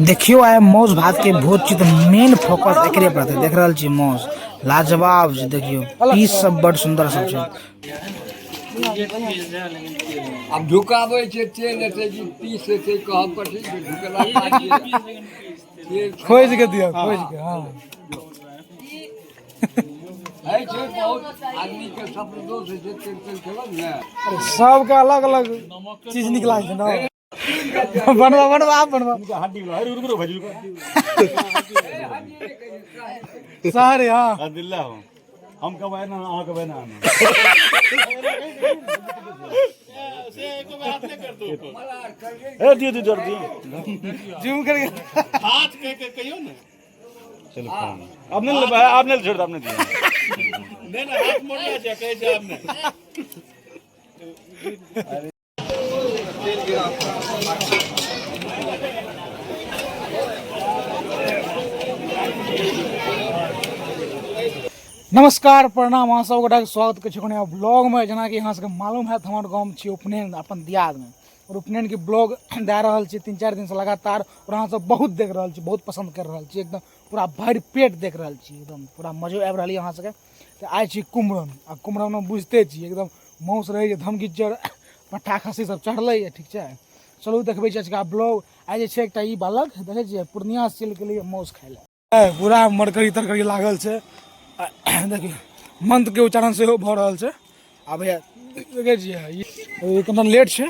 देखियो आइ मौस भात के भोज छी तऽ मेन फोकस एकरे पर रहतै। देख रहल छी मौस लाजवाब छै, देखियो पीस सब बड़ सुंदर सब छै। आब ढुकाबै छै तेल हेतै कि पीस हेतै कहब कठिन छै, ढुकेला तेल खोजि के दिअ, खोजि के। हँ होइ छै, बहुत आदमी के सपनो होइ छै तेल तेल खेलक ने। सबके अलग अलग चीज नीक लागै छै ने। बनवा बनवा आप बनवा सारे। हाँ दिल्ला हो हम कब आए ना, अहाँ कब आए ना। ए दियो दियो जर दियो जूम करके चलो अब नहीं ले, आप नहीं छोड़ दो, आपने दिया। नमस्कार, प्रणाम, अहाँ सब गोटाके स्वागत करै छी कोनो ब्लॉगमे। जेनाकि अहाँ सबके मालूम हैत, हमर गाँवमे छी उपनयन अपन दियादमे, और उपनयनके ब्लॉग दए रहल छी 3-4 दिनसँ लगातार, और अहाँ सब बहुत देख रहल छी, बहुत पसन्द कर रहल छी, एकदम पूरा भरि पेट देख रहल छी, एकदम पूरा मजो आबि रहल यऽ अहाँ सबके। तऽ आइ छी कुम्हरम, आ कुम्हरममे बुझिते छी एकदम माउस रहै छै धमगिज्जर, पट्ठा खस्सी सब चढ़लै यऽ। ठीक छै, चलू देखबै छी आजका ब्लॉग। आइ जे छै एकटा ई बालक देखै छियै पूर्णिया से चलि गेलैए माउस खाइ लए। पूरा मरकरी तरकरी लागल छै, देखियौ मंत्र के उच्चारण सेहो भऽ रहल छै। आ भैया देखै छियै ई कनिटा लेट छै,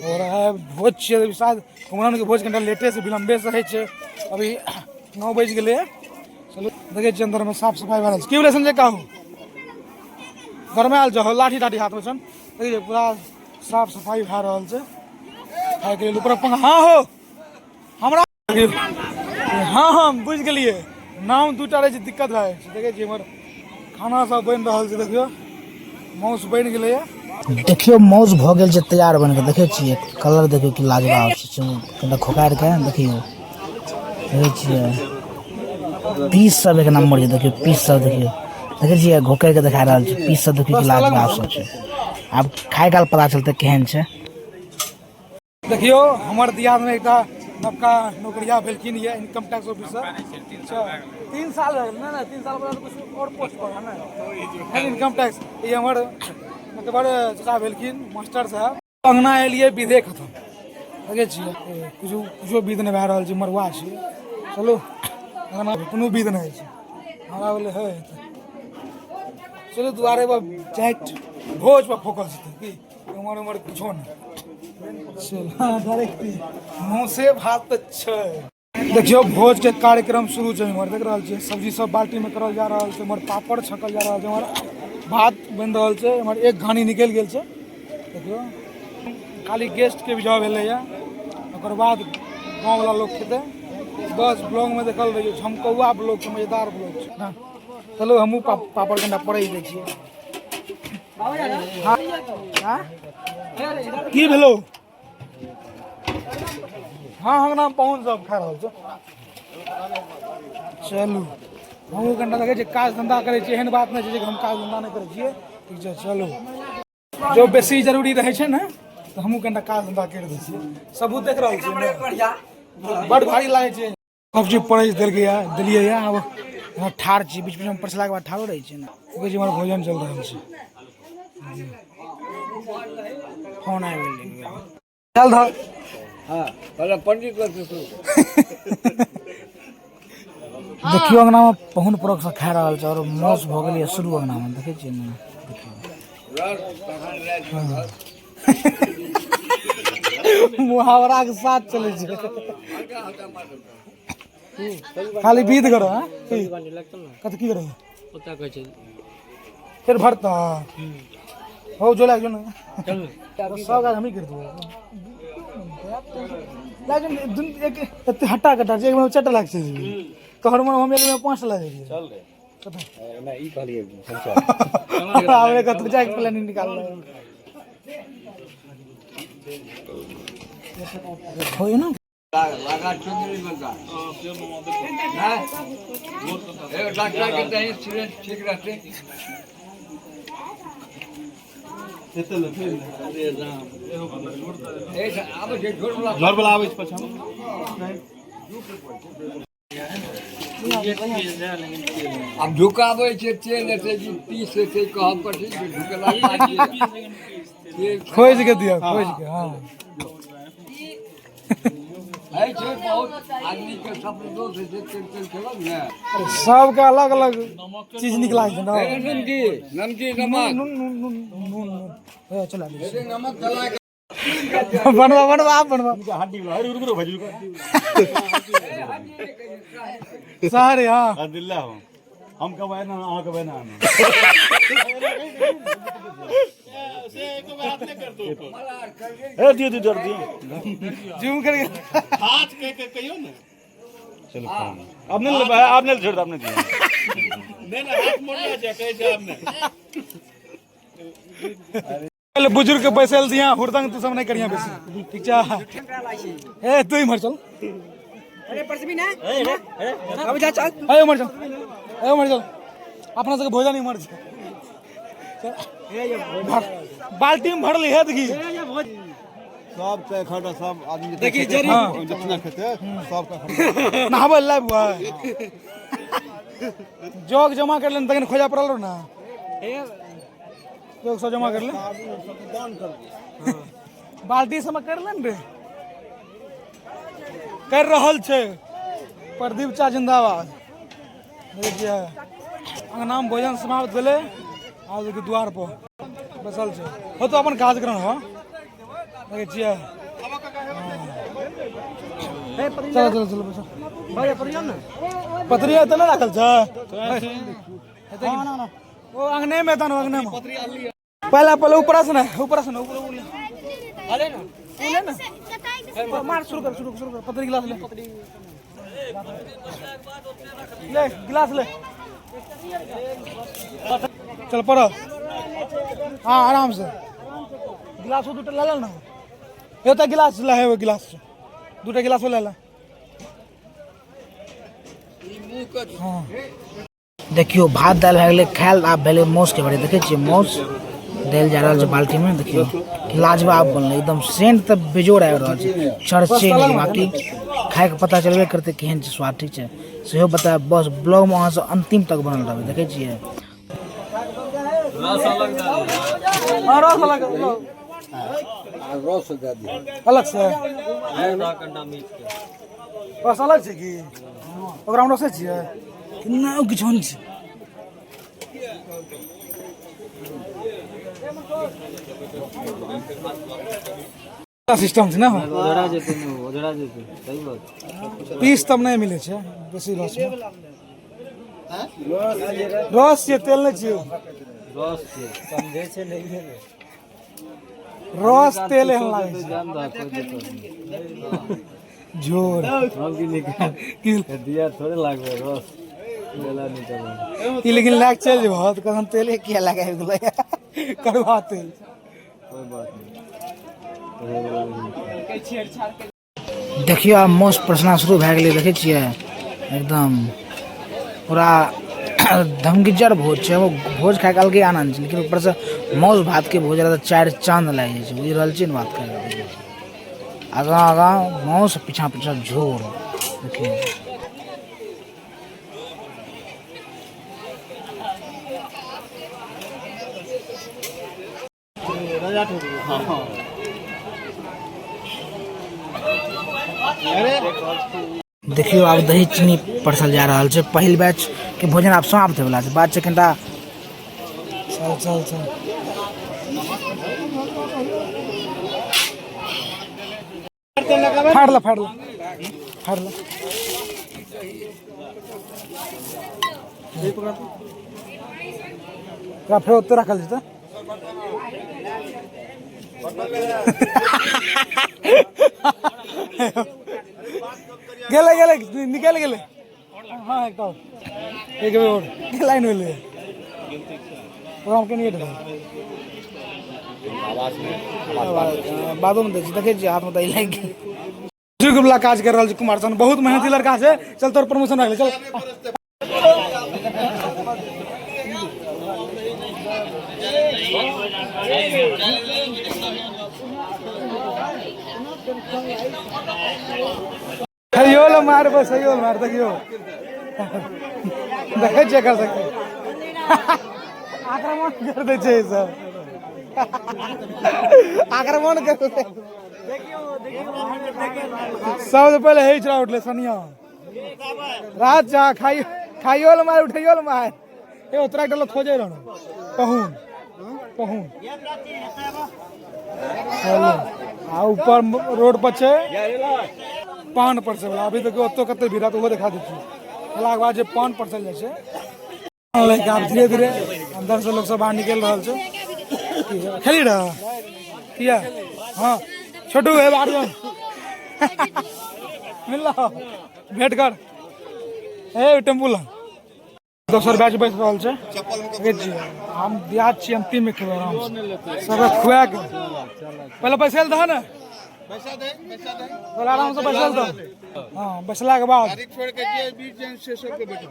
और आइ भोज छियै, शायद कुम्हरम के भोज कनिटा लेटे से विलम्बे से होइ छै। अभी 9 बजि गेलैए। चलू देखै छियै अन्दरमे साफ सफाइ भए रहल छै। की भेलै संजय काहू घरमे आयल छहो, लाठी ताठी हाथमे छन। देखियौ पूरा साफ सफाइ भए रहल छै खायके लेल। ऊपर पंखा। हाँ हो हमरा। हाँ हाँ बुझि गेलियै, नाम दूटा रहै छै दिक्कत भए जाइ छै। देखै छियै इम्हर खाना सब बनि रहल छै, देखियौ माउस बनि गेलैए। देखियौ माउस भऽ गेल छै तैयार बनि कऽ। देखै छियै कलर देखियौ की लाजवाब छै। चलू कनिटा खोकारि कऽ देखियौ, देखै छियै पीस सब एक नंबर छै। देखियौ पीस सब देखियौ, देखै छियै घोकरि कऽ देखा रहल छै। पीस सब देखियौ की लाजवाब सब छै। आब खाय काल पता चलतै केहन छै। देखियौ हमर दियादमे एकटा नवका नौकरिया भेलखिन ये इनकम टैक्स ऑफिसर। 3 साल भए गेल। नहि नहि 3 साल बाद कुछ और पोस्ट पर है ने इनकम टैक्स। ई हमर मतलब चाचा भेलखिन मास्टर साहब। अंगना एलियै विधे खत्म। देखै छियै किछु किछो विध नहि भए रहल छै, मड़ुआ छियै। चलू अंगना कोनो विध नहि होइ छै। हमरा बोले हे चलू दुआरे पर जाइत भोज पर फोकस हेतै की उमर उमर किछो नहि। चल डायरेक्ट मौसे भात तऽ छै। देखियौ भोज के कार्यक्रम शुरू छै। इम्हर देख रहल छियै सब्जी सब बाल्टी में करल जा रहल छै, इम्हर पापड़ छकल जा रहल छै, इम्हर भात बनि रहल छै, इम्हर एक घानी निकलि गेल छै। देखियौ खाली गेस्ट के भी जवाब भेलैया, ओकर बाद गाँववला लोक खेतै। बस ब्लॉग में देखल रहियौ, झमकौआ ब्लॉग छै, मजेदार ब्लॉग छै। हँ चलू हमहूँ पापड़ कनिटा पड़ै दै छियै। हाँ की भेलौ? हाँ अंगना में पाहुन सब खा रहल छै। चलू हमहूँ कनिटा देखै छियै काज धन्धा करै छियै, एहन बात नहि छै जे हम काज धन्धा नहि करै छियै। ठीक छै चलू, जो बेसी जरूरी रहै छै ने तऽ हमहूँ कनिटा काज धन्धा करि दै छियै। सबूत देख रहल छियै, बड भारी लागै छै। सब चीज परसि देलकै या देलियै या। आब यहाँ ठाढ़ छी, बीच बीचमे परसलाके बाद ठाढ़ो रहै छै ने। देखै छी इम्हर भोजन चलि रहल छै। फोन आबि गेलै, चल धर। हाँ पहले पंडित लग से शुरू। देखियौ अंगनामे पाहुन परक सब खा रहल छै और मौस भऽ गेलै शुरू अंगनामे। देखै छियै ने, देखियौ मुहावरा के साथ चलै छै। खाली बीत करो। हाँ कथी की करो फिर भरता हो जो लाग जो ना सब काज हमही कर देबो। लाग जो एक एते हट्टा कट्टा छै, एक बेर 4टा लाग छै तोहर मन, हम एक बेर 5टा लाग जाइ। चल रे नहि ई कहलियै। आब कतौ जाइके प्लानिंग निकाल होइए ना। लगा चुनरी बनता है डॉक्टर के दही सिरिंज ठीक रहते। आबै छै झोर वाला, झोर वाला आबै छै पाछाँ। आब ढुकाबै छै तेल हेतै कि पीस हेतै कहब कथी छै, ढुकेला तेल खोजि के दिअ, खोजि के। हँ, होइ छै बहुत आदमीके सपनो दोष होइ छै, तेल तेल खेलक ने। सबके अलग अलग चीज नीक लागै छै ने। नमकी नमकी नमक नून नून नून नून नून ए, चला दै छी। नमक चला। बनवा बनवा, आप बनवा। हड्डी वाला, अरे रुको भाई, रुको। सारे हाँ। दिल्ला हो, हम कब आए ना, अहाँ कब आए ना। ए दियो दियो दियो। जूम करके। चलो, अब नहीं ले, आप नहीं छोड़ दो, आपने दिया। पहले बुजुर्ग के बैसल दिया, हुरदंग तू सब नहीं करिया बेसी, ठीक छै? ए तू इम्हर चल। अरे परसबी ना, अब जा चल। ए उम्हर चल, ए उम्हर चल। अपना सबके भोजन इम्हर छै। बाल्टी में भरल है देखी। सब के खड़ा सब आदमी देखी जरी। हाँ। जितना खेते सब का। नहाबै लए बुआ जग जमा कर लेन, तखन खोजा पड़ल रहो ना, जग सब जमा कर ले, बाल्टी सब कर लेन रे। कर रहल छै प्रदीप चा जिंदाबाद। देखै छियै, अंगनामे भोजन समाप्त भेलै। आब देखियौ द्वार पर बैसल छै। हो तो अपन कार्यक्रम हो। देखै छियै। चलो चलो चलो, बैसो। पतरी तऽ नहि राखल छै? हेतै कि नहि? ओ अंगने में तन, अंगने में पहला पहले ऊपर से ना, ऊपर से ना, ऊपर ऊपर ले ना, ले ना, मार, शुरू कर, शुरू शुरू कर। पतरी गिलास ले, ले गिलास ले। चल पढ़। हाँ, आराम से। गिलासो दूटा ले ले ना। ये तो गिलास ले है, वो गिलास दूटा गिलासो ले ले। हाँ। देखियौ, भात दालि भए गेलै खायल, आब भेलै मासुके बारी। देखै छियै, मासु देल जा रहल छै बाल्टीमे। देखियौ, लाजवाब बनलै एकदम। सेंट तऽ बेजोड़ आबि रहल छै, चर्चे नहि। बाकी खाइके पता चलबे करतै केहन छै स्वाद, ठीक छै? सेहो बतायब। बस ब्लॉगमे अहाँ सब अंतिम तक बनल रहबै। देखै छियै। हाँ, रस अलग। रस दए दियौ। अलग से रस अलग छै की ओकरा मे रसे छियै? नहि, किछो नहि छै। सिस्टम छै ने। ओझरा जेतै ने, ओझरा जेतै, सही बात। पीस तब नहि मिलै छै बेसी। रस मे रस छियै, तेल नहि छियै। रस छै, समझै छै नहीं ने। रस तेल एहन लागै छै। जान दऽ, कोई दिक्कत नहीं। झोर। हम की निकाल दिया थोड़े लागবে, रस देला निकाल। ई लेकिन लए कऽ चलि जेबह तऽ कखन तेले किया लगाबि गेलै, कड़ुआ तेल। कोई बात नहीं, कहे वाला नहीं। देखियौ, आब मासु परसना शुरू भए गेलै। देखै छियै, एकदम पूरा धमगिज्जर भोज छै। ओ भोज खायके अलगे आनंद छै, लेकिन ऊपरसँ मासु भातके भोज रहल तऽ चारि चाँद लागि जाइ छै। बुझि रहल छियै ने बात कर। आगाँ आगाँ मासु, पीछाँ पीछाँ झोर। देखियौ। देखियौ, आब दही चीनी परसल जा रहल छै। पहिल बैच के भोजन आब समाप्त होय वला छै। बात छै कनिटा। चल चल चल। फाड़ ले, फाड़ ले, फाड़ ले। ओकरा फेर ओतऽ राखल जेतै। गेलै गेलै, निकलि गेलै। हँ, एकटा आओर। एक बेर आओर लाइन भेलै, ओकरामे कनि देबै, बादोमे दै छी। देखै छियै, हाथमे दही लागि गेल। बुजुर्ग वाला काज कर रहल छै कुमार सन। बहुत मेहनती लड़का छै। चल, तोर प्रमोशन भए गेलै, चल। उठैयो ल मार, बैसैयो ल मार। देखियो, देखै छियै एकर सबके आक्रमण कर दै छै ई सब, आक्रमण कर दै। सबसे पहिले हे छौड़ा उठलै सनिया राजा। खाइ खाइयो ल मार, उठैयो ल मार। ए ओतरा डलो खोजे रहनो पहुन पहुन। आ ऊपर रोड पर छै पान परसै वाला। अभी देखियौ ओतौ कते भीड़ हैत, ओहो देखा दै छी। खेलाके बाद जे पान परसल जाइ छै लैके, आब धीरे धीरे अंदर से लोग सब बाहर निकलि रहल छै। खेली रह किया? हाँ छोटू हे बाहर मिल, भेंट कर। ए टेम्पू लग दोसर बैच बैस रहल छै। देखै छियै, हम दियाद छियै, हम तीन में खेबै आराम से। सबके खुआ के पहिले बैसल दह ने, पहिले आराम से बैसल दह। हाँ, बैसला के बाद छोड़ के जे 20 जन से सबके बैठो।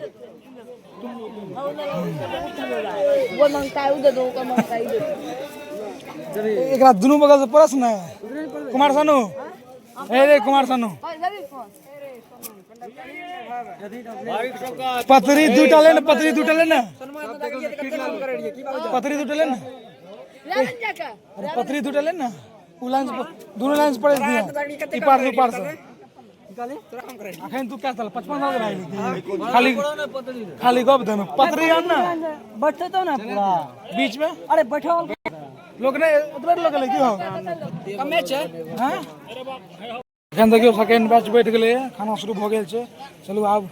वो मांगता है, वो दे दो, वो मांगता है, दे दो। एकरा दुनू बगल से परस ने। कुमार सानू, ए रे कुमार सानू, पतरी दूटा ले ने, पतरी दूटा ले ने, पतरी दूटा ले ने। अरे पतरी दूटा ले ने। उ लाइन से, दुनू लाइन से पड़े दिया, ई पार से, ऊ पार से। अखन तू क्या साल, 55 साल के भए गेली? खाली खाली गप दे। पतरी आन ना। बैठते तो ना पूरा। बीच में। अरे बैठो। लोग नहीं, उतरे लोग की हो। कमे छै। हाँ, एखन देखियौ सेकेंड बैच बैठ गेलैए, खाना शुरू भऽ गेल छै। चलू आब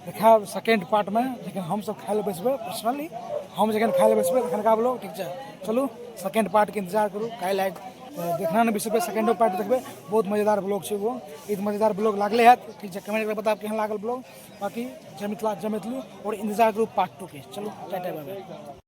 देखायब सेकेंड पार्टमे, जखन हमसब खाय लए बैसबै। पर्सनली हम जखन खाय लए बैसबै तखन आब लोग। ठीक छै, चलू सेकेंड पार्टके इंतजार करू। काल्हि आबि देखना नहि बिसरबै, सेकेंडो पार्ट देखबै। बहुत मजेदार ब्लॉग छै ओ। ई तऽ मजेदार ब्लॉग लागले हैत। ठीक छै, कमेंट करके बताब केहन लागल ब्लॉग। बाकी जय मिथिला, जय मैथिली और इंतजार करू पार्ट 2 के। चलू, टाटा, बाय बाय।